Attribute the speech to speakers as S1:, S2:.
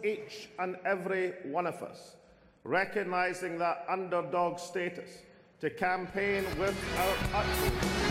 S1: Each and every one of us, recognizing that underdog status, to campaign with our utmost.